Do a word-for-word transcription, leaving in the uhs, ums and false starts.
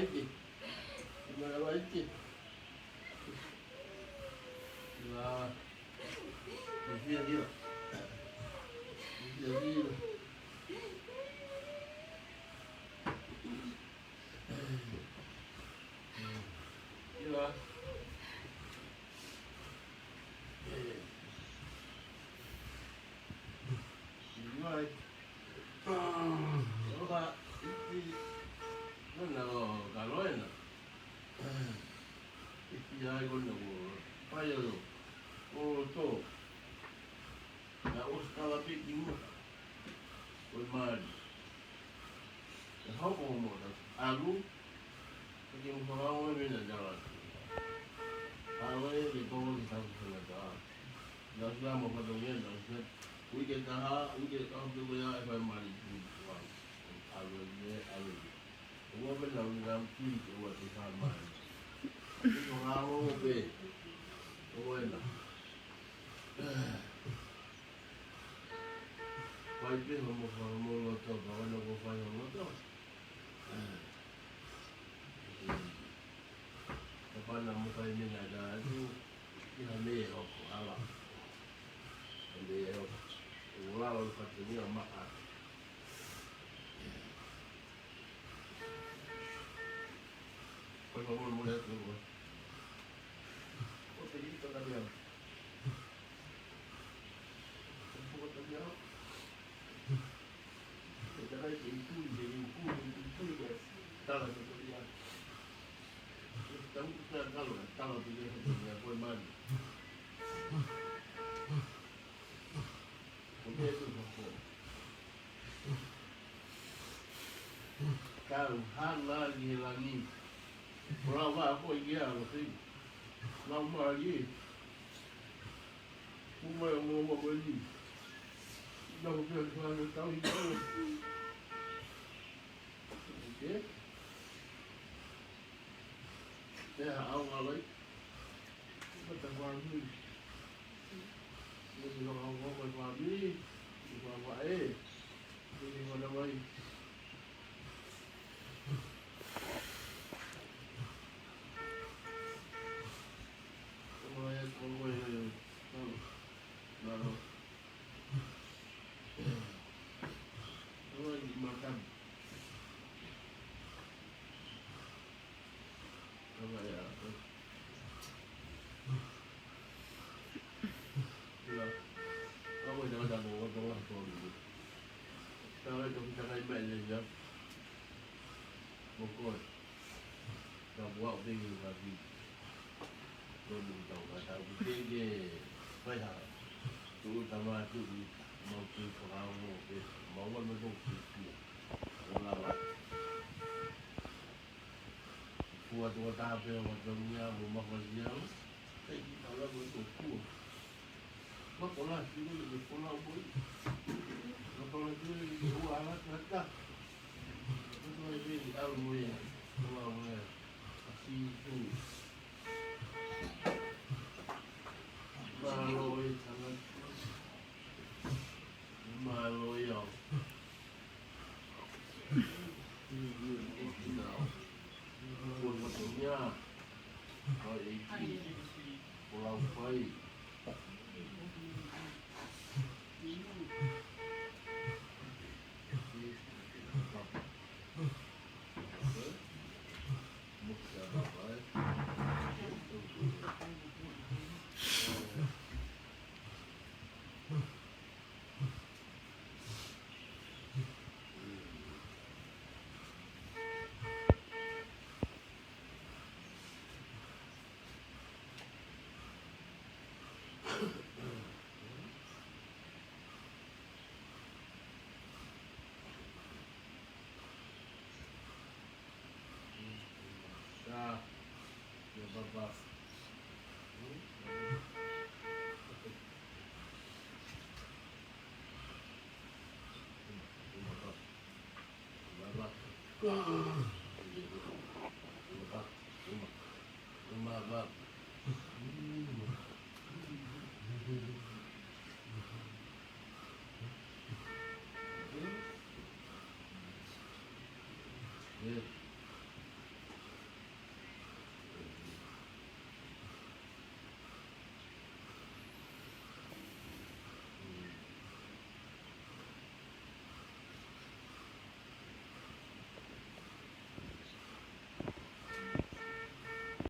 Iti. Ina ala iti. Ina. Iti, iti. Iti, iti. Ina. Ina. Aloha, iti, kona ko Kaloena. ʻIki ai kona ko Paio, ko Tō. Na ʻosi kala pē ki muʻa. Ko e mali. Ke hoko mo ta. ʻAlu. Ke ke mo fakaongo e meʻa na jala. ʻAlu e ke tō ki tau ki fanga ta. Na sila mo fatongia, na sila. Uike taha, uike taha pē ko ia e fai mali ki muʻa. ʻAlu e, ʻalu e. Ua pē na ui na ui ke ua te fai mali. Ke fakaongo pē. Ko ena. Fai pē hoʻomo, hoʻomo loto, pea ʻoua naʻa ko fai hoʻo loto. Kapau naʻa mo fai meʻa na atu, ʻi ha meʻa ʻe hoko, ʻala. Ha meʻa ʻe hoko. ʻO lalo ʻo fatongia maʻa. Ko e fakamolemole atu ʻoku. Ko te ika na mea. Ko te ika na mea. Ko te ika na mea, ko te ika na mea. Tala ko te ia. Tau ko te tala, tala ko te ia, ko e mani. Ko e meʻa ʻoku hoko. Kau hala ki he langi. Ko lau vā ko ia lo si. Lau mali. Ko mai o mo mo ko ni. Lau pē ko lau tau i ko. Okay. Te ha au ngalai. Ko ta fānui. Ko te loka o ko fānui. Ko fānui. Ko te fānui. Ko mai ko mai. Nā. Ko mai ki Matamu. Ko mai a. Ia. Ka ko e tangata mo ko tō a tō ni. Ka ko e toki takai mai le ia. Mo koe. Ka ua o pegi ka ki. Ko ni tau ka tau ki pegi. Pai ha. Tuʻu tama tuʻu. Mau ki fakaongo pē. Mau ua mo tō ki kia. Ko lava. Fua tuʻa taha pē ʻo Fatongia mo Mafasiau. Pē ki tau lava ʻo fua. Makola, sino le kola ʻo moi. Makola, sino le ua ala tata. Makola, sino le ʻalu mo ia. Kola mo ia. Situ. Mālō e tangata. Mālō e au.